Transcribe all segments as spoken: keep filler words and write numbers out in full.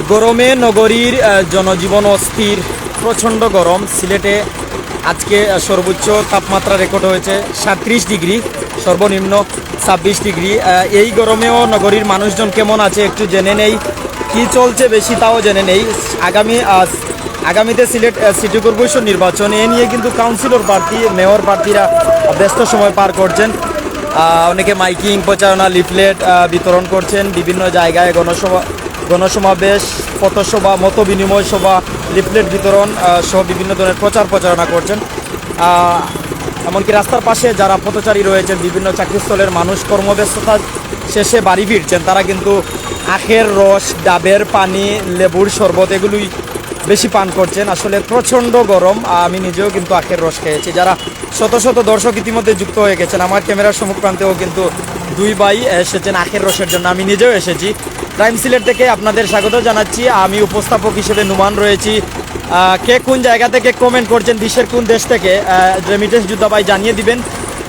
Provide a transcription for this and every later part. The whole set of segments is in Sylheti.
গরমে নগরীর আহ, জনজীবন অস্থির। প্রচণ্ড গরম। সিলেটে আজকে আহ, সর্বোচ্চ তাপমাত্রা রেকর্ড হয়েছে সাঁত্রিশ ডিগ্রি, সর্বনিম্ন ছাব্বিশ ডিগ্রি। আহ, এই গরমেও নগরীর মানুষজন কেমন আছে একটু জেনে নেই, কি চলছে বেশি তাও জেনে নেই। আগামী আহ, আগামীতে সিলেট আহ, সিটি কর্পোরেশন নির্বাচন, এ নিয়ে কিন্তু কাউন্সিলর প্রার্থী, মেয়র প্রার্থীরা ব্যস্ত সময় পার করছেন। আহ, অনেকে মাইকিং, প্রচারণা, লিফলেট আহ, বিতরণ করছেন বিভিন্ন জায়গায়। গণসভা, গণসমাবেশ, পথসভা, মত বিনিময় সভা, লিফলেট বিতরণ আহ, সহ বিভিন্ন ধরনের প্রচার প্রচারণা করছেন। আহ, এমনকি রাস্তার পাশে যারা পথচারী রয়েছেন, বিভিন্ন চাকরিস্থলের মানুষ কর্মব্যস্ততা শেষে বাড়ি ফিরছেন, তারা কিন্তু আখের রস, ডাবের পানি, লেবুর শরবত এগুলোই বেশি পান করছেন। আসলে প্রচণ্ড গরম। আমি নিজেও কিন্তু আখের রস খেয়েছি। যারা শত শত দর্শক ইতিমধ্যে যুক্ত হয়ে গেছেন, আমার ক্যামেরার সম্মুখ প্রান্তেও কিন্তু দুই ভাই এসেছেন আখের রসের জন্য। আমি নিজেও এসেছি। প্রাইম সিলেট থেকে আপনাদের স্বাগত জানাচ্ছি। আমি উপস্থাপক হিসেবে নুমান রয়েছি। আহ, কে কোন জায়গা থেকে কমেন্ট করছেন, বিশ্বের কোন দেশ থেকে, আহ, রেমিটেন্স যোদ্ধা ভাই জানিয়ে দিবেন।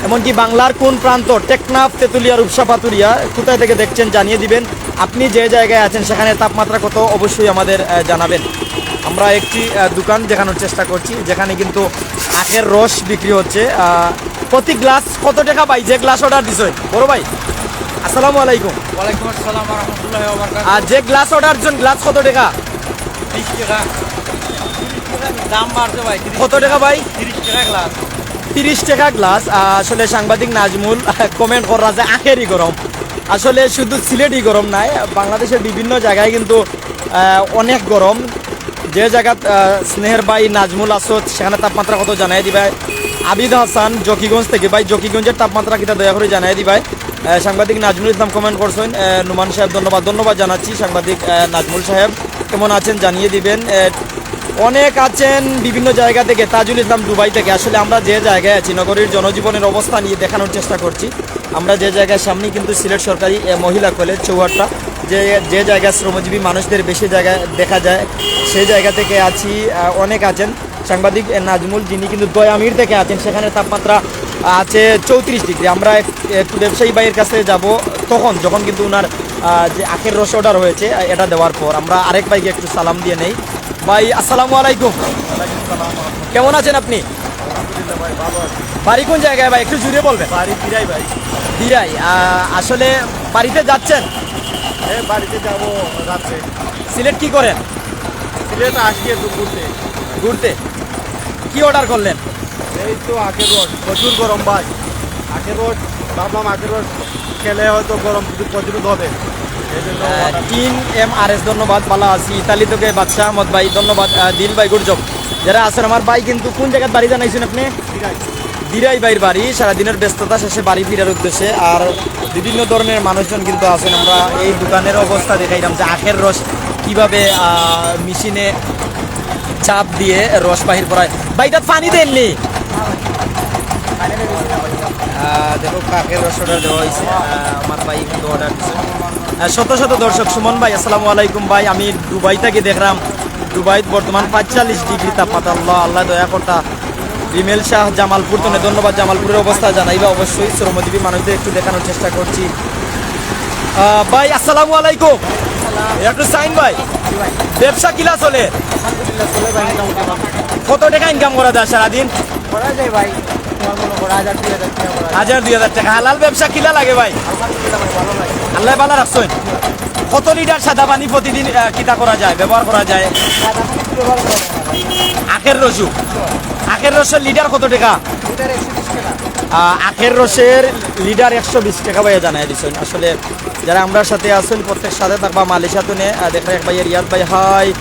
এমনকি বাংলার কোন প্রান্ত, টেকনাফ, তেতুলিয়া, রূপসা, পাতুরিয়া, কোথায় থেকে দেখছেন জানিয়ে দিবেন। আপনি যে জায়গায় আছেন সেখানে তাপমাত্রা কত অবশ্যই আমাদের আহ, জানাবেন। আমরা একটি আহ, দোকান দেখানোর চেষ্টা করছি, যেখানে কিন্তু আখের রস বিক্রি হচ্ছে। আহ, প্রতি গ্লাস কত টাকা ভাই, যে গ্লাস অর্ডার দিছইন বড় ভাই? আসসালামু আলাইকুম। ওয়ালাইকুম আসসালাম ওয়া রাহমাতুল্লাহি ওয়া বারাকাতুহু। আর যে গ্লাস অর্ডার দিছইন, গ্লাস কত টাকা? বিশ টাকা। দাম বাড়ছে ভাই, তিরিশ কত টাকা ভাই? তিরিশ টাকা গ্লাস। তিরিশ টাকা গ্লাস। আহ, আসলে সাংবাদিক নাজমুল কমেন্ট কররা যে আখেরই গরম। আসলে শুধু সিলেটই গরম নাই, বাংলাদেশের বিভিন্ন জায়গায় কিন্তু আহ, অনেক গরম। যে জায়গাত আহ, স্নেহের ভাই নাজমুল আছো, সেখানে তাপমাত্রা কত জানাই দিবায়। আবিদ হাসান জকিগঞ্জ থেকে, ভাই জকিগঞ্জের তাপমাত্রা কিতা দয়া করে জানাই দিবায়। আহ, সাংবাদিক নাজমুল ইসলাম কমেন্ট করছেন, আহ, নুমান সাহেব ধন্যবাদ, ধন্যবাদ জানাচ্ছি সাংবাদিক আহ, নাজমুল সাহেব, কেমন আছেন জানিয়ে দিবেন। আহ, অনেক আছেন বিভিন্ন জায়গা থেকে, তাজুল ইসলাম দুবাই থেকে। আসলে আমরা যে জায়গায় আছি, নগরীর জনজীবনের অবস্থা নিয়ে দেখানোর চেষ্টা করছি। আমরা যে জায়গায় সামনে কিন্তু সিলেট সরকারি আহ, মহিলা কলেজ চৌহাট্টা, যে যে জায়গায় শ্রমজীবী মানুষদের বেশি জায়গায় দেখা যায়, সেই জায়গা থেকে আছি। আহ, অনেক আছেন সাংবাদিক আহ, নাজমুল, যিনি কিন্তু দয়ামির থেকে আছেন, সেখানে তাপমাত্রা আছে চৌত্রিশ ডিগ্রি। আমরা এক- একটু ব্যবসায়ী ভাইয়ের কাছে যাব, তখন যখন কিন্তু ওনার আহ, যে আখের রস অর্ডার হয়েছে আহ, এটা দেওয়ার পর আমরা আরেক ভাইকে একটু সালাম দিয়ে নেই। ভাই আসসালামু আলাইকুম, কেমন আছেন আপনি? বাড়ি কোন জায়গায় ভাই, একটু জুড়ে বলবেন। বাড়ি ফিরাই ভাই। দিরাই আহ, আসলে বাড়িতে যাচ্ছেন? এ বাড়িতে যাব রাত্রে। সিলেট কি করেন? সিলেট আসছি একটু ঘুরতে। ঘুরতে। কি অর্ডার করলেন? এই তো আখের রস, প্রচুর গরম ভাই। আখের রস, ভাবলাম আখের রস খেলে হয়তো গরম কিছু প্রতিরোধ হবে, এই জন্য টিম এম আর এস ধন্যবাদ, ভালো আছি। ইতালি থেকে বাদশাহ আহমদ ভাই ধন্যবাদ। আহ, দিল ভাই গুড জব। যারা আছেন আমার ভাই, কিন্তু কোন জায়গার বাড়ি জানাইছেন আপনি? দিরাই ভাইয়ের বাড়ি। সারাদিনের ব্যস্ততা শেষে বাড়ি ফিরার উদ্দেশ্যে আর বিভিন্ন ধরনের মানুষজন কিন্তু আছেন। আমরা এই দোকানের অবস্থা দেখাইলাম যে আখের রস কিভাবে আহ, মেশিনে চাপ দিয়ে রস বাহির করা হয়। ভাই, এটা পানি দেননি? আহ, দেখো, আখের রস অর্ডার দেওয়া হয়েছে। আহ, আমার ভাই কিন্তু অর্ডার দিচ্ছে। আহ, শত শত দর্শক, সুমন ভাই, আসসালামু আলাইকুম ভাই। আমি দুবাই থেকে দেখলাম, দুবাইত বর্তমান পঁয়তাল্লিশ ডিগ্রি তাপমাত্রা। আল্লাহ, আল্লাহ দয়া করতা। রিমেল শাহ জামালপুর তনে ধন্যবাদ। জামালপুরের অবস্থা জানাইবা অবশ্যই, শ্রমজীবী মানুষদের একটু দেখানোর চেষ্টা করছি। আহ, ভাই আসসালামু আলাইকুম। একটু সাইন ভাই, ব্যবসা কিলা চলে? কত টাকা ইনকাম করা যায় সারাদিন? করা যায় ভাই, তোমার মনে করো হাজার দুই হাজার টাকা করা যায়। হাজার দুই হাজার টাকা। হালাল ব্যবসা কিলা লাগে ভাই? আলহামদুলিল্লাহ ভাই, ভালো লাগে। আল্লাহ ভালো রাখছেন। কত লিটার সাদা পানি প্রতিদিন আহ, কিতা করা যায়, ব্যবহার করা যায়? সাদা পানি ব্যবহার করা যায় না ভাই। আখের রসু, আখের রসের লিটার কত টাকা? লিটার একশো বিশ টাকা। আহ, আখের রসের লিটার একশো বিশ টাকা ভাইয়া জানাই দিচ্ছেন। আসলে যারা আমরার সাথে আছেন, প্রত্যেক সাথে থাকবা। মালয়েশিয়া তনে আহ, দেখরা এক ভাই, রিয়াদ ভাই, হাই।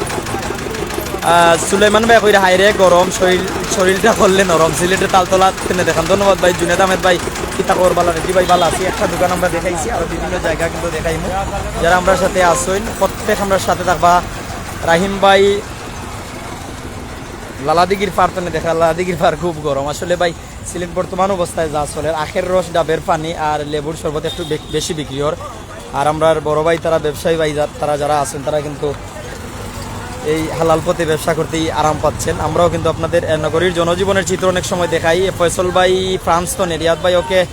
আহ, সুলাইমান ভাই কইরা, হায় রে গরম, শরীর, শরীরটা করলে নরম। সিলেটের তালতলা তনে দেখান। ধন্যবাদ ভাই। জুনেদ আহমেদ ভাই, কিতা খবর, ভালো নাকি ভাই? ভালো আছি। একটা দোকান আমরা দেখাইছি, আরো বিভিন্ন জায়গা কিন্তু দেখাইমু। যারা আমরার সাথে আছেন, প্রত্যেক আমরার সাথে থাকবা। রাহিম ভাই, লালাদিঘির পার তনে দেখা, লালাদিঘির পার খুব গরম আসলে ভাই। সিলেট বর্তমান অবস্থায় যা চলের, আখের রস, ডাবের পানি আর লেবুর শরবত একটু বে-, বেশি বিক্রি অর। আর আমরার বড় ভাই, তারা ব্যবসায়ী ভাই যা-, তারা যারা আছেন, তারা কিন্তু এই হালাল পথে ব্যবসা করতেই আরাম পাচ্ছেন। আমরাও কিন্তু আপনাদের এ, নগরীর জনজীবনের চিত্র অনেক সময় দেখাই। এ, ফয়সল ভাই ফ্রান্স তনে, রিয়াদ ভাই ওকে,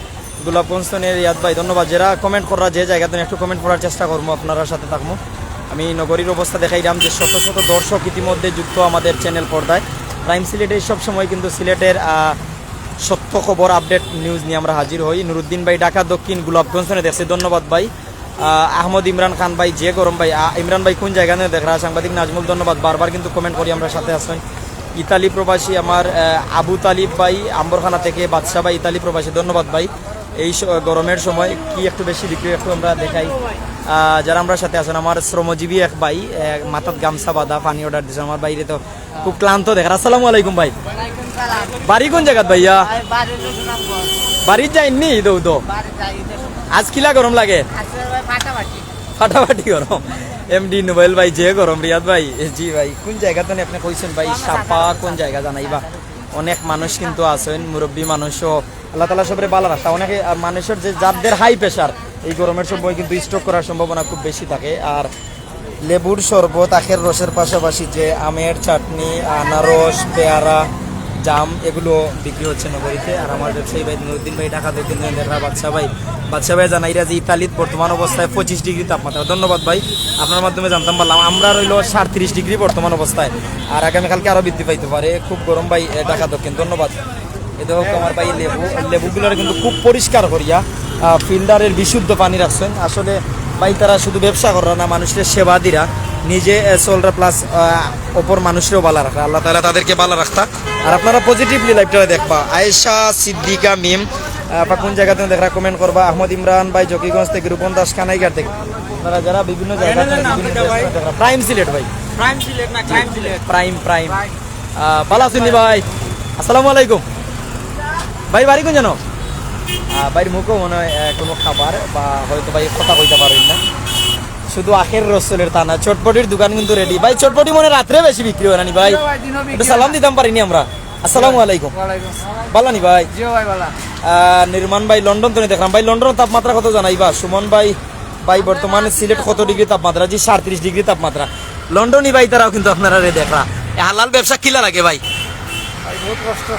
গোলাপগঞ্জ তনে রিয়াদ ভাই ধন্যবাদ। যারা কমেন্ট করা, যে জায়গা তনে একটু কমেন্ট করার চেষ্টা করবো, আপনারার সাথে থাকবো। আমি নগরীর অবস্থা দেখাইলাম যে শত শত দর্শক ইতিমধ্যে যুক্ত আমাদের চ্যানেল পর্দায়। প্রাইম সিলেটে সব সময় কিন্তু সিলেটের আহ, সত্য খবর, আপডেট নিউজ নিয়ে আমরা হাজির হই। নুরুদ্দিন ভাই ঢাকা দক্ষিণ গোলাপগঞ্জ থেকে দেখছি, ধন্যবাদ ভাই। আহ, আহমদ ইমরান খান ভাই, যে গরম ভাই, আহ, ইমরান ভাই কোন জায়গা থেকে দেখরা? সাংবাদিক নাজমুল ধন্যবাদ, বারবার কিন্তু কমেন্ট করি আমরা সাথে আছেন। ইতালি প্রবাসী আমার আহ, আবু তালিব ভাই আম্বরখানা থেকে, বাদশা ভাই ইতালি প্রবাসী, ধন্যবাদ ভাই। এই স- গরমের সময় কি একটু বেশি বিক্রি একটু আমরা দেখাই। আহ, যারা আমরা সাথে আছেন, আমার শ্রমজীবী এক ভাই, আহ, মাথাত গামছা বাঁধা, পানি অর্ডার দিছে আমার বাইরে তো খুব ক্লান্ত দেখার। আসসালামু আলাইকুম ভাই। বাড়ি কোন জায়গাত ভাইয়া? বাড়িত যাইননি দৌ দৌ? আজ কিলা গরম লাগে? ফাটাফাটি গরম। এমডি নোবেল ভাই, যে গরম। রিয়াদ ভাই, এ, জি ভাই, কোন জায়গা তো আপনি কইছেন ভাই? সাপা কোন জায়গা জানাইবা? অনেক মানুষ কিন্তু আছেন, মুরব্বী মানুষও। আল্লাহ তালা সবরে ভালা রাখতা। অনেকে আহ, মানুষের যে যাদের হাই প্রেশার, এই গরমের সময় কিন্তু স্ট্রোক করার সম্ভাবনা খুব বেশি থাকে। আর লেবুর শরবত, আখের রসের পাশাপাশি যে আমের চাটনি, আনারস, পেয়ারা, জাম, এগুলো বিক্রি হচ্ছে নগরীতে। আর আমার ব্যবসায়ী ভাই নুরুদ্দিন ভাই ঢাকা দক্ষিণ দেখরা, বাদশা ভাই, বাদশা ভাই জানাইরা যে ইতালিত বর্তমান অবস্থায় পঁচিশ ডিগ্রি তাপমাত্রা। ধন্যবাদ ভাই, আপনার মাধ্যমে জানতাম পারলাম। আমরা রইল সাঁত্রিশ ডিগ্রি বর্তমান অবস্থায়, আর আগামীকালকে আরও বৃদ্ধি পাইতে পারে। খুব গরম ভাই, এ, ঢাকা দক্ষিণ। ধন্যবাদ। এ দেখো আমার ভাই লেবু, লেবুগুলোর কিন্তু খুব পরিষ্কার করিয়া ফিল্টারের বিশুদ্ধ পানি রাখছেন। আসলে ভাই তারা শুধু ব্যবসা করা না, মানুষের সেবা দিরা, নিজে চলরা, প্লাস অপর মানুষরেও ভালা রাখরা। আল্লাহ তালা তাদেরকে ভালা রাখতা। আর আপনারা পজিটিভলি লাইভটা দেখবা। আয়েশা সিদ্দিকা মিম, আহ, আপা কোন জায়গা থেকে দেখরা? কমেন্ট করবা। আহমদ ইমরান ভাই জকিগঞ্জ থেকে, রূপন দাস কানাইঘাট থেকে। আপনারা যারা বিভিন্ন জায়গা থেকে বিভিন্ন দেশ থেকে দেখরা। প্রাইম সিলেট ভাই। প্রাইম সিলেট না, ক্রাইম সিলেট। Prime, prime. আহ, ভালা আছইন নি ভাই? আসসালামু আলাইকুম। ভাই বাড়ি কোন জানো? আহ, ভাইর মুখও মনে হয় আহ, কোনো খাবার বা হয়তো ভাই কথা কইতে পারেন না। শুধু আখের রস চলের তা না, চটপটির দোকান কিন্তু রেডি। ভাই চটপটি মনে হয় রাত্রে বেশি বিক্রি হয় না নি ভাই? একটু সালাম দিতাম পারিনি আমরা। আসসালামু আলাইকুম। ওয়ালাইকুম আসসালাম। ভালা নি ভাই? জি ভাই, ভালা। আহ, নির্মাণ ভাই লন্ডন থেকে দেখলাম। ভাই লন্ডনের তাপমাত্রা কত জানাইবা? সুমন ভাই, ভাই বর্তমানে সিলেট কত ডিগ্রি তাপমাত্রা? জি সাঁত্রিশ ডিগ্রি তাপমাত্রা। লন্ডনি ভাই তারাও কিন্তু আপনারা রে দেখরা। এ হালাল ব্যবসা কিলা লাগে ভাই? ভাই বহুত কষ্ট।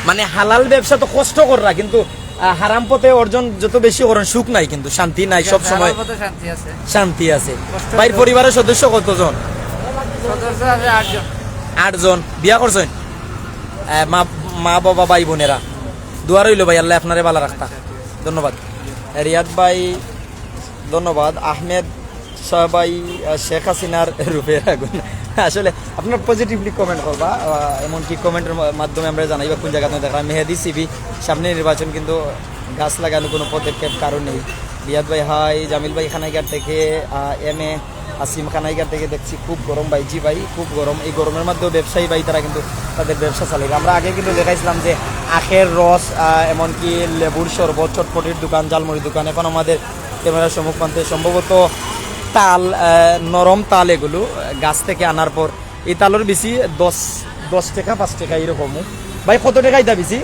মানে হালাল ব্যবসা তো কষ্ট কররা, কিন্তু আহ, হারাম পথে অর্জন যত বেশি করেন সুখ নাই, কিন্তু শান্তি নাই। সব সময় হারাম পথে শান্তি আছে। শান্তি আছে। কষ্ট ভাইর আছে। পরিবারের সদস্য কতজন? সদস্য আছে আটজন। আটজন। বিয়া করছেন? আহ, মা, মা বাবা ভাই বোনেরা, দোয়া রইল ভাই, আল্লাহ আপনারে ভালা রাখতা। ধন্যবাদ। রিয়াদ ভাই, ধন্যবাদ। আহমেদ শাহ ভাই, আহ, শেখ হাসিনার রূপের আগুন। আসলে আপনারা পজিটিভলি কমেন্ট করবা, আহ, এমনকি কমেন্টের মা-, মাধ্যমে আমরা জানাইবা কোন জায়গা থেকে দেখরা। মেহেদি সিবি, সামনে নির্বাচন কিন্তু গাছ লাগানো কোনো পদক্ষেপ কারো নেই। রিয়াদ ভাই হাই, জামিল ভাই খানাইঘাট থেকে, আহ, এম এ আসিম খানাইঘাট থেকে দেখছি খুব গরম ভাই। জি ভাই, খুব গরম। এই গরমের মধ্যেও ব্যবসায়ী ভাই তারা কিন্তু তাদের ব্যবসা চালাইবে। আমরা আগে কিন্তু দেখাইছিলাম যে আখের রস, আহ, এমনকি লেবুর শরবত, চটপটির দোকান, ঝালমুড়ির দোকান। এখন আমাদের ক্যামেরার সম্মুখ প্রান্তে সম্ভবত তাল, আহ, নরম তাল, এগুলো, আহ, গাছ থেকে আনার পর এই তালর বিচি দশ, দশ টাকা, পাঁচ টাকা এরকম। ভাই, কত টাকা ইটা বিচি?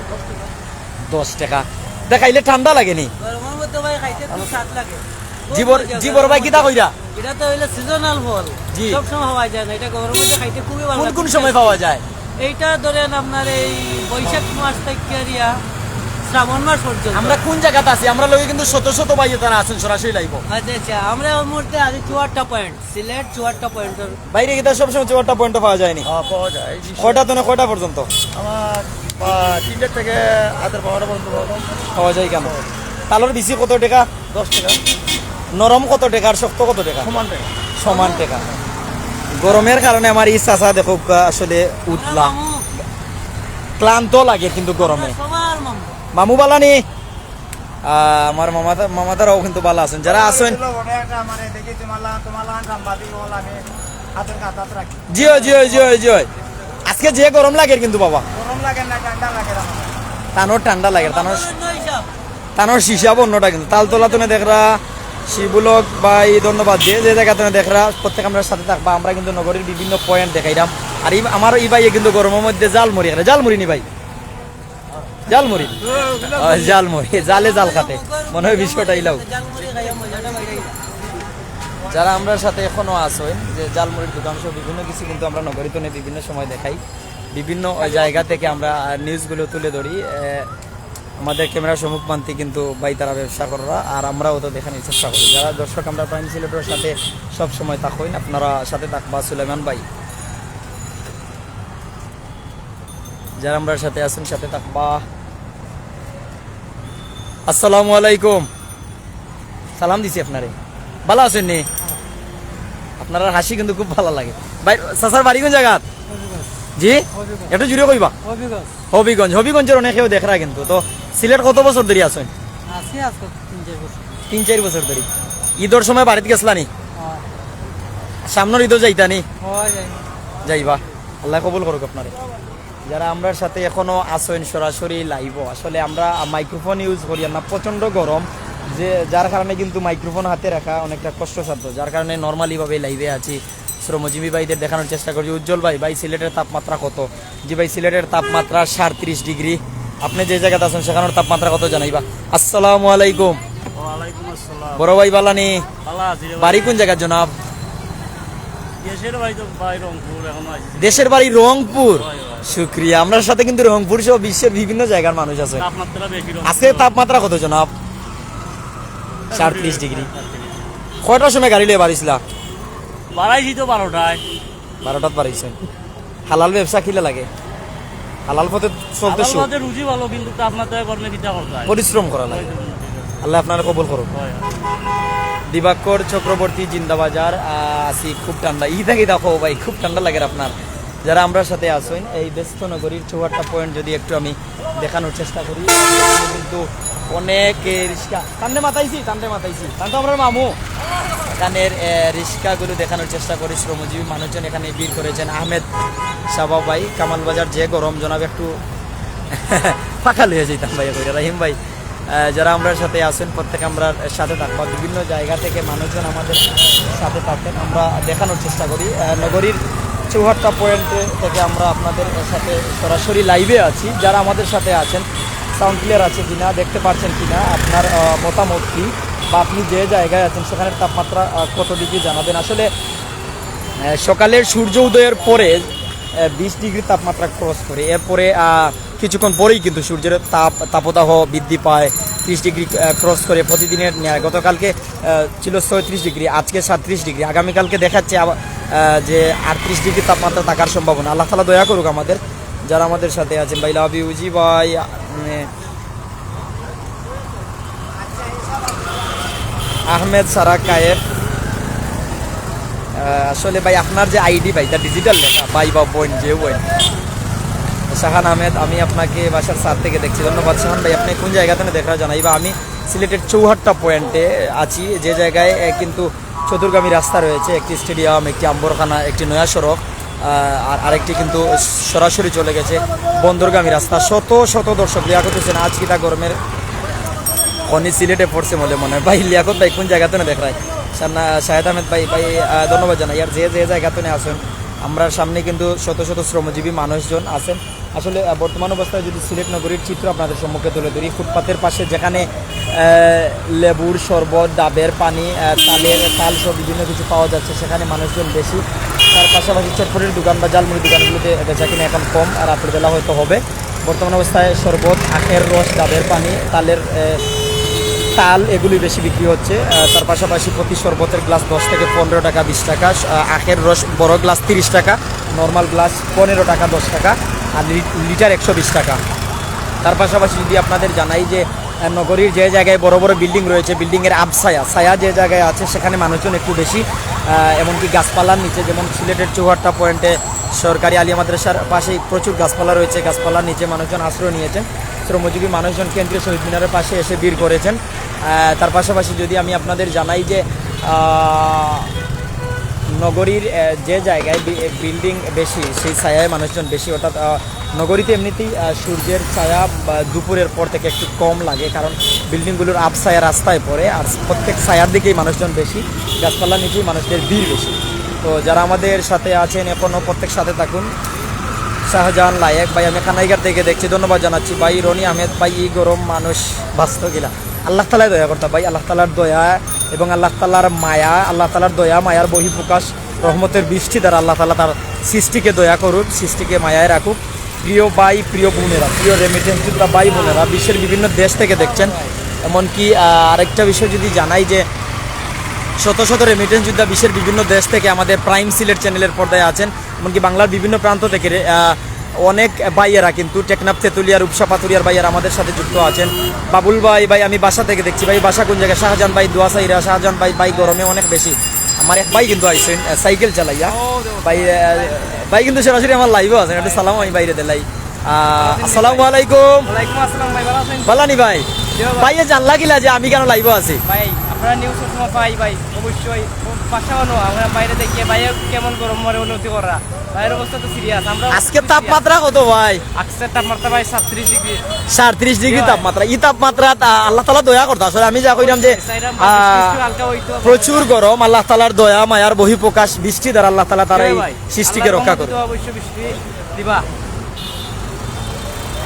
দশ টাকা। দেখাইলে ঠান্ডা লাগে নি? গরমের মধ্যে ভাই খাইতে খুব স্বাদ লাগে। খুব জি বড়, মজা জি বড় ভাই, গরমের কিতা মধ্যে। কইরা? এটা তো হইলো সিজনাল ফল। জি। সব সময় পাওয়া যায় না, এটা গরমের মধ্যে খাইতে খুবই ভালো কোন লাগে। কোন সময় পাওয়া যায়? এইটা ধরেন আপনার এই বৈশাখ মাস থেকে ইয়া শ্রাবণ মাস পর্যন্ত। আমরা কোন জায়গাতে আছি? আমরা লগে কিন্তু শত শত ভাই তারা আছেন সরাসরি লাইভও। আচ্ছা, আচ্ছা, আমরা এই মুহূর্তে আছি চুয়াট্টা পয়েন্ট, সিলেট চুয়াট্টা পয়েন্টের। বাইরে কিতা সবসময় চুয়াট্টা পয়েন্টও পাওয়া যায়নি? হ্যাঁ, পাওয়া যায়। কয়টা তো না কয়টা পর্যন্ত? আমার, আহ, তিনটা থেকে রাতের বারোটা পর্যন্ত পাওয়া যায়। পাওয়া যায় কেন? তালর বিচি কত টাকা? দশ টাকা। নরম কত টাকা আর শক্ত কত টাকা? সমান টাকা। সমান টাকা। গরমের কারণে আমার এই চাচা দেখো আসলে উতলা। ক্লান্ত লাগে কিন্তু গরমে। সবার মামু। মামু ভালা নি? আহ, আমার মামাতা-, মামাতারাও কিন্তু ভালা আছেন। যারা আছেন, জি অয়, জি অয়, জি অয়, জি অয়। আজকে যে গরম লাগে কিন্তু বাবা। গরম লাগে না, ঠান্ডা লাগে আমার। তানোর ঠান্ডা লাগে, তানোর, তানোর হিসাব অন্যটা কিন্তু। তালতলা তো দেখরা, শিবুলক ভাই ধন্যবাদ দিয়ে, যে জায়গা তো দেখরা, প্রত্যেক আমরা সাথে থাকবা। আমরা কিন্তু নগরীর বিভিন্ন পয়েন্ট দেখাইলাম। আর এই, আমার এই ভাইয়ে কিন্তু গরমের মধ্যে জালমুড়ি খায়। জালমুড়ি নি ভাই? জালমুড়ি? ও, জালমুড়ি। ও, জালমুড়ি। জালে জাল খাতে। মনে হয় বিষয়টা ইলাও। জালমুড়ি খাইয়া মজাটা বাইরে। যারা আমরার সাথে এখনো আছেন, যে জালমুড়ির দোকান সহ বিভিন্ন কিছু কিন্তু আমরা নগরীতে নিয়ে বিভিন্ন সময় দেখাই। বিভিন্ন জায়গা থেকে আমরা, আহ, নিউজগুলো তুলে ধরি। আহ, আমাদের ক্যামেরার সম্মুখ প্রান্তে কিন্তু ভাই তারা ব্যবসা কররা, আর আমরাও তো দেখানোর চেষ্টা করি। যারা দর্শক আমরা প্রাইম সিলেটর সাথে সব সময় থাকইন, আপনারা সাথে থাকবা। সুলাইমান ভাই, যারা আমরার সাথে আছেন, সাথে থাকবা। আসসালামু আলাইকুম। সালাম দিছি আপনারে, ভালা আছেন নি? আপনারার হাসি কিন্তু খুব ভালা লাগে। ভাই, চাচার বাড়ি কোন জাগাত? জি, একটু জুরে কইবা। হবিগঞ্জ। হবিগঞ্জর অনেকেও দেখরা কিন্তু। তো সিলেট কত বছর ধরি আছেন? আছি আজকে তিন চার বছর। তিন চার বছর ধরি। ঈদর সময় বাড়িত গেছলা নি? হ্যাঁ। সামনর ঈদও যাইতা নি? হ্যাঁ, যাই। যাইবা। আল্লাহ কবুল করুক আপনারে। যারা আমরার সাথে এখনো আছেন সরাসরি লাইভও, আসলে আমরা মাইক্রোফোন ইউজ করি না, প্রচণ্ড গরম, যে যার কারণে কিন্তু মাইক্রোফোন হাতে রাখা অনেকটা কষ্টসাধ্য, যার কারণে নর্মালিভাবে লাইভে আছি। শ্রমজীবী ভাইদের দেখানোর চেষ্টা করছি। উজ্জ্বল ভাই, ভাই সিলেটের তাপমাত্রা কত? জি ভাই, সিলেটের তাপমাত্রা সাঁইত্রিশ ডিগ্রি। আপনি যে জাগাত আছেন সেখানর তাপমাত্রা কত জানাইবা। আসসালামু আলাইকুম। ওয়ালাইকুম আসসালাম। বড় ভাই ভালা নি? ভালা আছি রে ভাই। বাড়ি কোন জাগাত জনাব? দেশের বাড়ি তো ভাই রংপুর, এখনো আছি। দেশের বাড়ি রংপুর? হয়, হয়। শুক্রিয়া। আমরার সাথে কিন্তু রংপুর সহ বিশ্বের বিভিন্ন জাগার মানুষ আছে। তাপমাত্রা বেশি রংপুর। আজকে তাপমাত্রা কত জনাব? সাঁইত্রিশ ডিগ্রি। কয়টার সময় গাড়ি লইয়া বাড়িছিলা? বাড়াইছি তো বারোটায়। বারোটাত বাড়াইছেন। হালাল ব্যবসা কিলা লাগে? হালাল পথে চলতে হালাল সুখ। পথে রুজি ভালো, কিন্তু তাপমাত্রায় কর্মে কিতা করতে হয়? পরিশ্রম করা লাগে। আল্লাহ আপনারে কবুল করুক। হয়, হয়। দিবাকর চক্রবর্তী জিন্দাবাজার, আহ, আছি খুব ঠান্ডা। ই থাকি দেখো ভাই, খুব ঠান্ডা লাগে আপনার। যারা আমরার সাথে আছেন, এই ব্যস্ত নগরীর চৌহাট্টা পয়েন্ট যদি একটু আমি দেখানোর চেষ্টা করি, কিন্তু অনেক, এ, রিক্সা। তানরে মাতাইছি, তানরে মাতাইছি। তান তো আমরার মামু। এখানের, এ, রিক্সাগুলো দেখানোর চেষ্টা করি। শ্রমজীবী মানুষজন এখানে ভিড় করেছেন। আহমেদ শাহবাব ভাই, কামাল বাজার যে গরম জনাব, একটু ফাঁকা লইয়া যাইতাম ভাই, কইরা। রাহিম ভাই, আহ, যারা আমরার সাথে আছেন, প্রত্যেকে আমরার সাথে থাকবা। বিভিন্ন জায়গা থেকে মানুষজন আমাদের সাথে থাকেন, আমরা দেখানোর চেষ্টা করি। আহ, নগরীর চৌহাট্টা পয়েন্ট থেকে আমরা আপনাদের সাথে সরাসরি লাইভে আছি। যারা আমাদের সাথে আছেন, সাউন্ড ক্লিয়ার আছে কিনা, দেখতে পাচ্ছেন কিনা, আপনার, আহ, মতামত কি, বা আপনি যে জায়গায় আছেন সেখানের তাপমাত্রা, আহ, কত ডিগ্রি জানাবেন। আসলে, আহ, সকালের সূর্য উদয়ের পরে, আহ, বিশ ডিগ্রি তাপমাত্রা ক্রস করে, এরপরে, আহ, কিছুক্ষণ পরেই কিন্তু সূর্যের তাপ, তাপদাহ বৃদ্ধি পায়, ত্রিশ ডিগ্রি, আহ, ক্রস করে প্রতিদিনের ন্যায়। গতকালকে, আহ, ছিল ছয়ত্রিশ ডিগ্রি, আজকে সাঁইত্রিশ ডিগ্রি, আগামীকালকে দেখাচ্ছে আবার, আহ, যে আটত্রিশ ডিগ্রি তাপমাত্রা থাকার সম্ভাবনা। আল্লাহ তাআলা দয়া করুক আমাদের, যারা আমাদের সাথে আছেন। ভাই লাভ ইউ জি ভাই, উম, আহমেদ সারা কায়েব। আহ, আসলে ভাই, আপনার যে আইডি ভাই, এটা ডিজিটাল লেখা, ভাই বা বোন, যে বোন। শাহান আহমেদ, আমি আপনাকে বাসার ছাদ থেকে দেখছি। ধন্যবাদ শাহান ভাই। আপনি কোন জায়গা থেকে দেখরা জানাইবা? আমি সিলেটের চৌহাট্টা পয়েন্টে আছি, যে জায়গায়, আহ, কিন্তু চতুর্গামী রাস্তা রয়েছে, একটি স্টেডিয়াম, একটি আম্বরখানা, একটি নয়া সড়ক, আহ, আর আরেকটি কিন্তু সরাসরি চলে গেছে বন্দরগামী রাস্তা। শত শত দর্শক, লিয়াকত হোসেন, আজ কিতা গরমের খনি সিলেটে পড়ছে বলে মনে হয়। ভাই লিয়াকত ভাই, কোন জায়গা থেকে দেখরায়? শাহান-, শাহেদ আহমেদ ভাই, ভাই, আহ, ধন্যবাদ জানাই। আর যে যে জায়গা থেকে আছেন, আমরার সামনে কিন্তু শত শত শ্রমজীবী মানুষজন আছেন। আসলে, আহ, বর্তমান অবস্থায় যদি সিলেট নগরীর চিত্র আপনাদের সম্মুখে তুলে ধরি, ফুটপাতের পাশে যেখানে, আহ, লেবুর শরবত, ডাবের পানি, আহ, তালের, তাল সহ বিভিন্ন কিছু পাওয়া যাচ্ছে, সেখানে মানুষজন বেশি। তার পাশাপাশি চটপটির দোকান বা ঝালমুড়ি দোকানগুলোতে বেচাকেনা এখন কম, আর রাতের বেলা হয়তো হবে। বর্তমান অবস্থায় শরবত, আখের রস, ডাবের পানি, তালের, আহ, তাল, এগুলি বেশি বিক্রি হচ্ছে। আহ, তার পাশাপাশি প্রতি শরবতের গ্লাস দশ থেকে পনেরো টাকা, বিশ টাকা, আহ, আখের রস বড় গ্লাস তিরিশ টাকা, নর্মাল গ্লাস পনেরো টাকা, দশ টাকা, আর লি-, লিটার একশো বিশ টাকা। তার পাশাপাশি যদি আপনাদের জানাই যে, আহ, নগরীর যে জায়গায় বড় বড় বিল্ডিং রয়েছে, বিল্ডিংয়ের আবছায়া, ছায়া যে জায়গায় আছে, সেখানে মানুষজন একটু বেশি। আহ, এমনকি গাছপালার নিচে, যেমন সিলেটের চৌহাট্টা পয়েন্টে সরকারি আলিয়া মাদ্রাসার পাশেই প্রচুর গাছপালা রয়েছে, গাছপালার নিচে মানুষজন আশ্রয় নিয়েছেন। শ্রমজীবী মানুষজন কেন্দ্রীয় শহীদ মিনারের পাশে এসে ভিড় করেছেন। আহ, তার পাশাপাশি যদি আমি আপনাদের জানাই যে, আহ, নগরীর, আহ, যে জায়গায় বি-, বিল্ডিং বেশি, সেই ছায়ায় মানুষজন বেশি, অর্থাৎ, আহ, নগরীতে এমনিতেই, আহ, সূর্যের ছায়া বা দুপুরের পর থেকে একটু কম লাগে, কারণ বিল্ডিংগুলোর আবছায়া রাস্তায় পড়ে, আর প্রত্যেক ছায়ার দিকেই মানুষজন বেশি, গাছপালার নিচেই মানুষদের ভিড় বেশি। তো যারা আমাদের সাথে আছেন এখনও, প্রত্যেক সাথে থাকুন। শাহজাহান লায়েক ভাই, আমি কানাইঘাট থেকে দেখছি, ধন্যবাদ জানাচ্ছি ভাই। রনি আহমেদ ভাই, এই গরম মানুষ বাঁচত গিলা। আল্লাহ তাআলায় দয়া করতা ভাই, আল্লাহ তাআলার দয়া এবং আল্লাহ তাআলার মায়া, আল্লাহ তাআলার দয়া মায়ার বহিঃপ্রকাশ, রহমতের বৃষ্টি দ্বারা আল্লাহ তাআলা তার সৃষ্টিকে দয়া করুক, সৃষ্টিকে মায়ায় রাখুক। প্রিয় ভাই, প্রিয় বোনেরা, প্রিয় রেমিটেন্স যোদ্ধা ভাই বোনেরা, বিশ্বের বিভিন্ন দেশ থেকে দেখছেন। এমনকি আহ, আরেকটা বিষয় যদি জানাই যে শত শত রেমিটেন্স যোদ্ধা বিশ্বের বিভিন্ন দেশ থেকে আমাদের প্রাইম সিলেট চ্যানেলের পর্দায় আছেন। এমনকি বাংলার বিভিন্ন প্রান্ত থেকে রে- আহ, অনেক ভাইয়েরা কিন্তু টেকনাফ, তেতুলিয়া, রূপসা, পাথুরিয়ার ভাইয়েরা আমাদের সাথে যুক্ত আছেন। বাবুল ভাই, ভাই আমি বাসা থেকে দেখছি। ভাই, বাসা কোন জায়গায়? শাহজাহান ভাই, দোয়া চাইরা। শাহজাহান ভাই, ভাই গরমে অনেক বেশি। আমার এক ভাই কিন্তু আইছেন আহ, সাইকেল চালাইয়া। ভাই আহ, ভাই কিন্তু সরাসরি আমার লাইভও আছেন, একটা সালাম আমি বাইরে দিলাই। আহ, আসসালামু আলাইকুম। ওয়ালাইকুম আসসালাম ভাই, ভালো আছেন? বালানি ভাই। জি ভাই। ভাইয়ে জানলা কিলা যে আমি কেন লাইভও আছি? ভাই, আপনারা নিউজ সবসময় পাই ভাই, অবশ্যই। ও, পাশা বানো, আমরা বাইরে দেখি ভাই কেমন গরম মরে উন্নতি করা। ভাইয়ের অবস্থা তো সিরিয়াস। আমরা আজকে তাপমাত্রা কত ভাই? আজকে তাপমাত্রা ভাই সাতত্রিশ ডিগ্রি। সাতত্রিশ ডিগ্রি জি ভাই। তাপমাত্রা। এই তাপমাত্রা তা আল্লাহ তাআলা দয়া করতো। আসলে আমি যা কইলাম যে, চাইলাম আহ, বৃষ্টি একটু হালকা হইতো। প্রচুর গরম, আল্লাহ তাআলার দয়া, মায়ার বহিঃপ্রকাশ, বৃষ্টি দ্বারা আল্লাহ তাআলা তারা জি এই ভাই। সৃষ্টিকে আল্লাহর রক্ষা রহমতে করুক। তো অবশ্যই বৃষ্টি দিবা।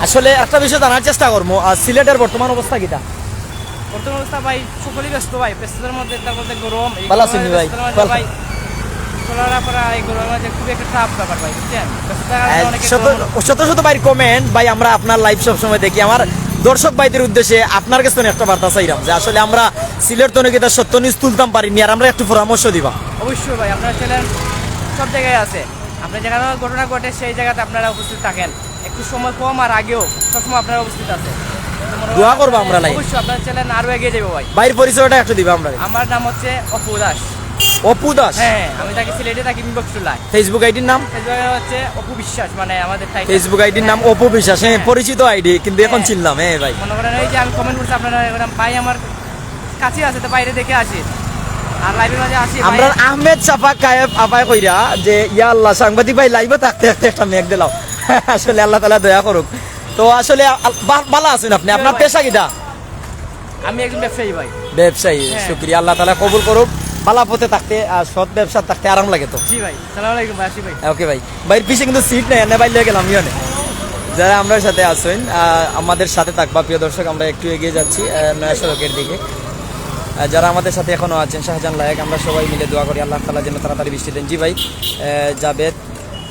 আসলে একটা বিষয় জানার চেষ্টা করবো, আহ, সিলেটের বর্তমান অবস্থা কিতা? বর্তমান অবস্থা ভাই, সকলেই ব্যস্ত ভাই, ব্যস্ততার মধ্যে, তার মধ্যে গরম, এই ভালো আছেন গরমের ভাই? ব্যস্ততার মধ্যে ভালো। ভাই, চলাফেরা এই গরমের মধ্যে খুবই একটা টাফ ব্যাপার ভাই, বুঝছেন? ব্যস্ততার কারণে এই অনেকে শত, গরম শত শত ভাইর কমেন্ট, ভাই আমরা আপনার লাইভ সবসময় দেখি। আমার দর্শক ভাইদের উদ্দেশ্যে আপনার কাছে একটা বার্তা চাইলাম যে আসলে আমরা সিলেট তনে কিতা সত্য নিউজ তুলতাম পারিনি, আর আমরা একটু পরামর্শ দিবা। অবশ্যই ভাই, আপনার চ্যানেল সব জায়গায় আছে। আপনি যেখানে ঘটনা ঘটে সেই জায়গাতে আপনারা উপস্থিত থাকেন। একটু সময় কম আর আগেও সবসময় আপনারা উপস্থিত আছে। তো মনে হয় দোয়া করবো আমরা, লাই। অবশ্যই আপনার চ্যানেল আরো এগিয়ে যাবে ভাই। ভাইর পরিচয়টা একটু দিবা আমরা। আমার নাম হচ্ছে অপু দাস। অপু দাস? হ্যাঁ, আমি থাকি সিলেটে, থাকি মিবকটুলায়। Facebook আইডির নাম? Facebook হচ্ছে অপু বিশ্বাস, মানে আমাদের টাইটেল। Facebook আইডির নাম অপু বিশ্বাস, হ্যাঁ, হ্যাঁ। পরিচিত আইডি, কিন্তু এখন হ্যাঁ। চিনলাম, হ্যাঁ ভাই। মনে করেন এই যে আমি কমেন্ট করছি, আপনারা এরকম ভাই আমার কাছে আছে, তো বাইরে দেখে আসি। আর লাইভের মাঝে আসি, আমরা ভাই। আহমেদ শাফাক কায়েব আপায় কইরা যে, "ইয়া আল্লাহ, সাংবাদিক ভাই লাইভে থাকতে থাকতে একটা মেঘ দিলাও।" আসলে আল্লাহ তাআলা দয়া করুক। তো আসলে আল-, বা-, ভালা আছেন আপনি? আপনার পেশা কিতা? আমি একজন ব্যবসায়ী ভাই। ব্যবসায়ী, হ্যাঁ। শুকরিয়া, আল্লাহ তাআলা কবুল করুক। ভালা পথে থাকতে, আহ, সৎ ব্যবসা থাকতে আরাম লাগে তো। জি ভাই, সালাম আলাইকুম ভাই, আসি ভাই। ওকে ভাই, ভাইর পিছে কিন্তু সিট নাই, এনে বাইর লইয়া গেলাম, ইয়ে নে। যারা আমরার সাথে আছেন, আহ, আমাদের সাথে থাকবা, প্রিয় দর্শক, আমরা একটু এগিয়ে যাচ্ছি, আহ, নয়া সড়কের দিকে। আহ, যারা আমাদের সাথে এখনো আছেন, শাহজাহান লায়েক, আমরা সবাই মিলে দোয়া করি আল্লাহ তাআলা যেন তাড়াতাড়ি বৃষ্টি দেন। জি ভাই, আহ, জাবেদ,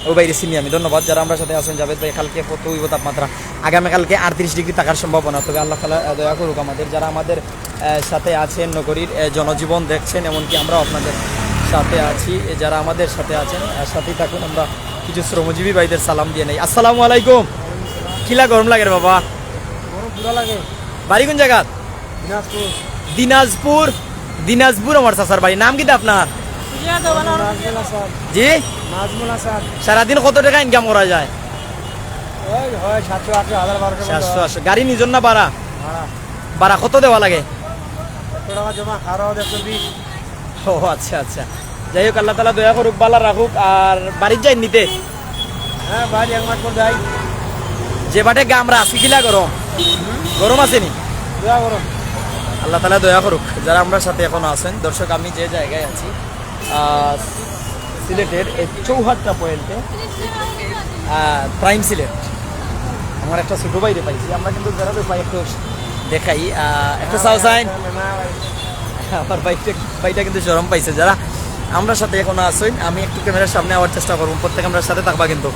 ও ভাই, রেসিমি আমি, ধন্যবাদ। যারা আমরার সাথে আছেন, জাবেদ ভাই, কালকে কত হইব তাপমাত্রা? আগামীকালকে আটত্রিশ ডিগ্রি থাকার সম্ভাবনা, তবে আল্লাহ তাআলা, আহ, দয়া করুক আমাদের। যারা আমাদের আহ, সাথে আছেন, নগরীর, আহ, জনজীবন দেখছেন, এমনকি আমরাও আপনাদের সাথে আছি। এ, যারা আমাদের সাথে আছেন, আহ, সাথেই থাকুন। আমরা কিছু শ্রমজীবী ভাইদের সালাম দিয়ে নেই। আসসালামু আলাইকুম। কিলা গরম লাগে রে বাবা? গরম পুরা লাগে। বাড়ি কোন জায়গা? দিনাজপুর। দিনাজপুর। দিনাজপুর আমার চাচার বাড়ি। নাম কিতা আপনার? নাজমুল হাসান। জি? নাজমুল হাসান। সারাদিন কত টাকা ইনকাম করা যায়? ওই হয় সাতশো, আটশো, হাজার, বারোশো মতো সাতশো, হয়। আটশো। গাড়ি নিজর না ভাড়া? ভাড়া। ভাড়া কত দেওয়া লাগে? একশো টাকা জমা, খাওয়া দাওয়া একশো বিশ। ও আচ্ছা, আচ্ছা। যাই হোক, আল্লাহ তাআলা দয়া করুক, ভালা রাখুক। আর বাড়িত যাইন নিতে? হ্যাঁ, বাড়ি এক মাস পর যাই। যে বাটে গামরা আছে, কিলা গরম? গরম আছে নি? পুরা গরম। আল্লাহ তাআলা দয়া করুক। যারা আমরার সাথে এখনো আছেন, দর্শক, আমি যে জায়গায় আছি, আহ, সিলেটের এই চৌহাট্টা পয়েন্টে, আহ, প্রাইম সিলেট। আমার একটা ছোট ভাইরে পাইছি, আমরা কিন্তু যারা তো ভাই একটু দেখাই, আহ, একটু চাও চাইন। আমার ভাইটা, ভাইটা কিন্তু শরম পাইছে। যারা আমরার সাথে এখনো আছেন, আমি একটু ক্যামেরার সামনে আওয়ার চেষ্টা করবো, প্রত্যেক আমরার সাথে থাকবা কিন্তু।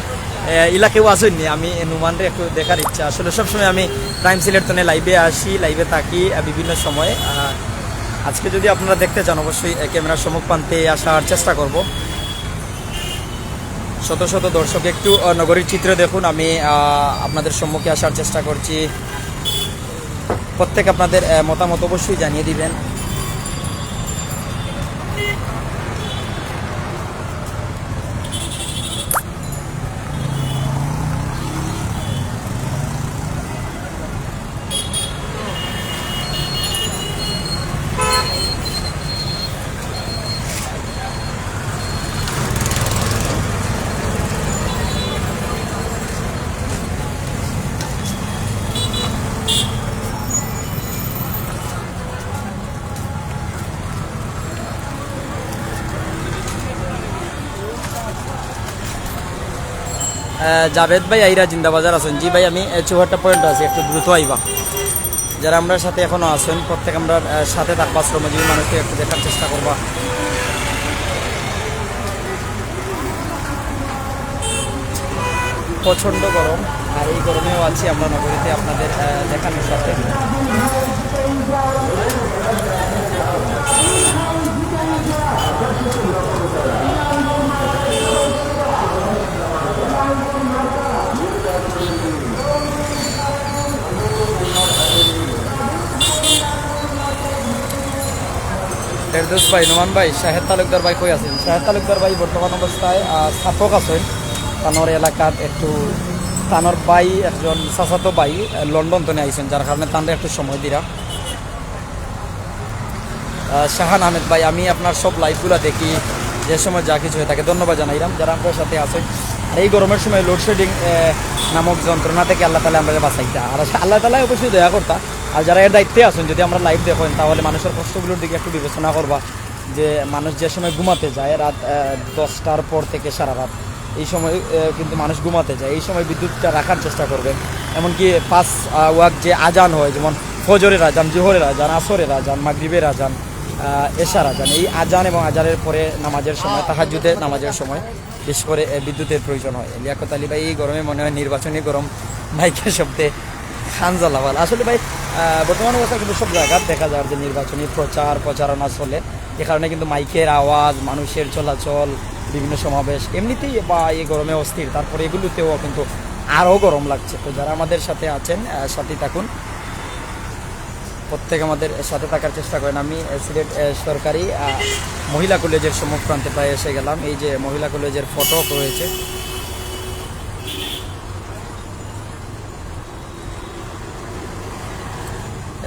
এ, ইলা কেউ আছেন নি? আমি এ নুমানরে একটু দেখার ইচ্ছা। আসলে সবসময় আমি প্রাইম সিলেট তনে লাইভে আসি, লাইভে থাকি, আহ, বিভিন্ন সময়ে। আহ, আজকে যদি আপনারা দেখতে চান, অবশ্যই, আহ, ক্যামেরার সম্মুখ প্রান্তে আসার চেষ্টা করব। শত শত দর্শক একটু, আহ, নগরীর চিত্র দেখুন। আমি, আহ, আপনাদের সম্মুখে আসার চেষ্টা করছি। প্রত্যেক আপনাদের, আহ, মতামত অবশ্যই জানিয়ে দিবেন। আহ, জাভেদ ভাই আইরা জিন্দাবাজার আছেন। জি ভাই, আমি, আহ, চৌহাট্টা পয়েন্ট আছি, একটু দ্রুত আইবা। যারা আমরার সাথে এখনো আছেন, প্রত্যেক আমরার, আহ, সাথে থাকবা, শ্রমজীবী মানুষকে একটু দেখার চেষ্টা করবা। প্রচণ্ড গরম। আর এই গরমেও আছি আমরা নগরীতে আপনাদের, আহ, দেখানোর সাথে। ফেরদৌস ভাই, নোমান ভাই, শাহেদ তালুকদার ভাই কই আছেন? শাহেদ তালুকদার ভাই বর্তমান অবস্থায়, আহ, ছাতক আছেন। তানোর এলাকাত একটু, তানোর ভাই একজন চাচাতো ভাই, আহ, লন্ডন তনে আইছেন, যার কারণে তানরে একটু সময় দিরা। আহ, শাহান আহমেদ ভাই, আমি আপনার সব live গুলা দেখি, যে সময় যা কিছু হয়ে থাকে, ধন্যবাদ জানাইলাম যারা আমরার সাথে আছেন। আর এই গরমের সময় load shedding, আহ, নামক যন্ত্রণা থেকে আল্লাহ তাআলা আমরারে বাঁচাইতা। আর আল্লাহ তাআলা অবশ্যই দয়া করতা। আর যারা এর দায়িত্বে আছেন, যদি আমরার live দেখেন, তাহলে মানুষের কষ্টগুলোর দিকে একটু বিবেচনা করবা, যে মানুষ যে সময় ঘুমাতে যায় রাত, আহ, দশটার পর থেকে সারা রাত, এই সময়, আহ, কিন্তু মানুষ ঘুমাতে যায়, এই সময় বিদ্যুৎটা রাখার চেষ্টা করবেন। এমনকি পাঁচ, আহ, ওয়াক্ত যে আজান হয়, যেমন ফজরের আজান, জোহরের আজান, আসরের আজান, মাগরিবের আজান, আহ, এশার আজান, এই আজান এবং আজানের পরে নামাজের সময়, তাহাজ্জুদে নামাজের সময় বিশেষ করে, আহ, বিদ্যুতের প্রয়োজন হয়। লিয়াকত আলী ভাই, এই গরমে মনে হয় নির্বাচনী গরম, মাইকের শব্দে খান জ্বালাওয়াল। আসলে ভাই, আহ, বর্তমান অবস্থা কিন্তু সব জায়গায় দেখা যায় যে নির্বাচনী প্রচার প্রচারণা চলে, এ কারণে কিন্তু মাইকের আওয়াজ, মানুষের চলাচল, বিভিন্ন সমাবেশ এমনিতেই বা এই গরমে অস্থির, তারপরে এগুলোতেও কিন্তু আরও গরম লাগছে। তো যারা আমাদের সাথে আছেন, আহ, সাথেই থাকুন, প্রত্যেক আমাদের সাথে থাকার চেষ্টা করেন। আমি, আহ, সিলেট, আহ, সরকারি, আহ, মহিলা কলেজের সম্মুখ প্রান্তে প্রায় এসে গেলাম। এই যে মহিলা কলেজের ফটক রয়েছে।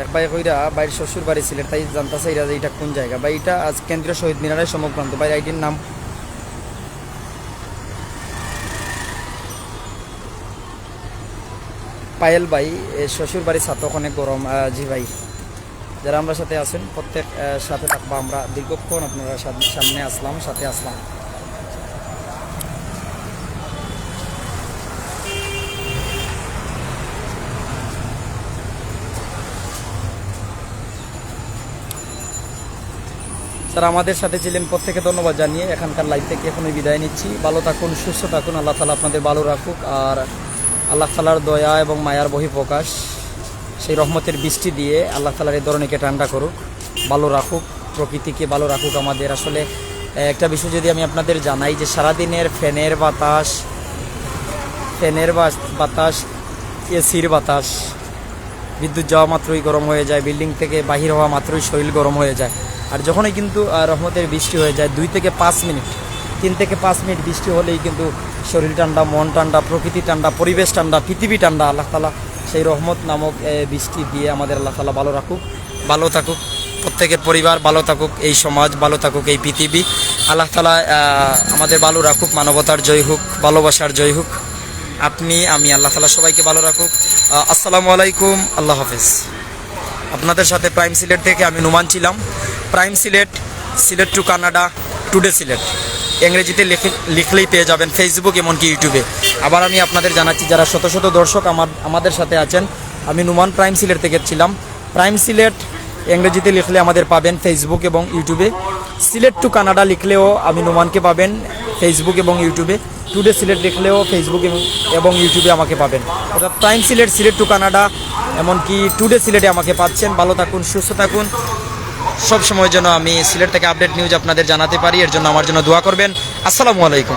এক ভাই কইরা ভাইর শ্বশুর বাড়ি সিলেট, তাই জানতা চাইরা যে এটা কোন জায়গা। ভাই, এটা আজ কেন্দ্রীয় শহীদ মিনারের সম্মুখ প্রান্ত। ভাই, আইডির নাম পায়েল ভাই, এ, শ্বশুর বাড়ি ছাতক, অনেক গরম। আহ, জি ভাই, যারা আমরার সাথে আছেন প্রত্যেক, আহ, সাথে থাকবা। আমরা দীর্ঘক্ষণ আপনারা সাম-, সামনে আসলাম, সাথে আসলাম। যারা আমাদের সাথে ছিলেন প্রত্যেকে ধন্যবাদ জানিয়ে এখানকার live থেকে এখনই বিদায় নিচ্ছি। ভালো থাকুন, সুস্থ থাকুন, আল্লাহ তাআলা আপনাদের ভালো রাখুক। আর আল্লাহ তাআলার দয়া এবং মায়ার বহিঃপ্রকাশ, সেই রহমতের বৃষ্টি দিয়ে আল্লাহ তাআলার এই ধরনীকে ঠান্ডা করুক, ভালো রাখুক, প্রকৃতিকে ভালো রাখুক আমাদের। আসলে, আহ, একটা বিষয় যদি আমি আপনাদের জানাই যে সারাদিনের ফ্যানের বাতাস, ফ্যানের বাস-, বাতাস, এসির বাতাস, বিদ্যুৎ যাওয়া মাত্রই গরম হয়ে যায়, বিল্ডিং থেকে বাহির হওয়া মাত্রই শরীর গরম হয়ে যায়। আর যখনই কিন্তু, আহ, রহমতের বৃষ্টি হয়ে যায়, দুই থেকে পাঁচ মিনিট, তিন থেকে পাঁচ মিনিট বৃষ্টি হলেই কিন্তু শরীর ঠান্ডা, মন ঠান্ডা, প্রকৃতি ঠান্ডা, পরিবেশ ঠান্ডা, পৃথিবী ঠান্ডা। আল্লাহ তাআলা সেই রহমত নামক, এ, বৃষ্টি দিয়ে আমাদের আল্লাহ তাআলা ভালো রাখুক, ভালো থাকুক প্রত্যেকের পরিবার, ভালো থাকুক এই সমাজ, ভালো থাকুক এই পৃথিবী। আল্লাহ তাআলা, আহ, আমাদের ভালো রাখুক, মানবতার জয় হোক, ভালোবাসার জয় হোক। আপনি, আমি, আল্লাহ তাআলা সবাইকে ভালো রাখুক। আহ, আসসালামু আলাইকুম, আল্লাহ হাফেজ। আপনাদের সাথে প্রাইম সিলেট থেকে আমি নুমান ছিলাম। Prime Sylhet, Sylhet to Canada, today Sylhet, ইংরেজিতে লিখে, লিখলেই পেয়ে যাবেন Facebook, এমনকি YouTube-এ। আবার আমি আপনাদের জানাচ্ছি, যারা শত শত দর্শক আমার, আমাদের সাথে আছেন, আমি নুমান প্রাইম সিলেট থেকে ছিলাম। প্রাইম সিলেট ইংরেজিতে লিখলে আমাদের পাবেন Facebook এবং YouTube-এ। সিলেট টু কানাডা লিখলেও আমি নুমানকে পাবেন Facebook এবং YouTube-এ। টুডে সিলেট লিখলেও Facebook এবং, এবং YouTube-এ আমাকে পাবেন। অর্থাৎ প্রাইম সিলেট, সিলেট টু কানাডা, এমনকি টুডে সিলেটে আমাকে পাচ্ছেন। ভালো থাকুন, সুস্থ থাকুন, সব সময় যেন আমি সিলেট থেকে আপডেট নিউজ আপনাদের জানাতে পারি, এর জন্য আমার জন্য দোয়া করবেন। আসসালামু আলাইকুম।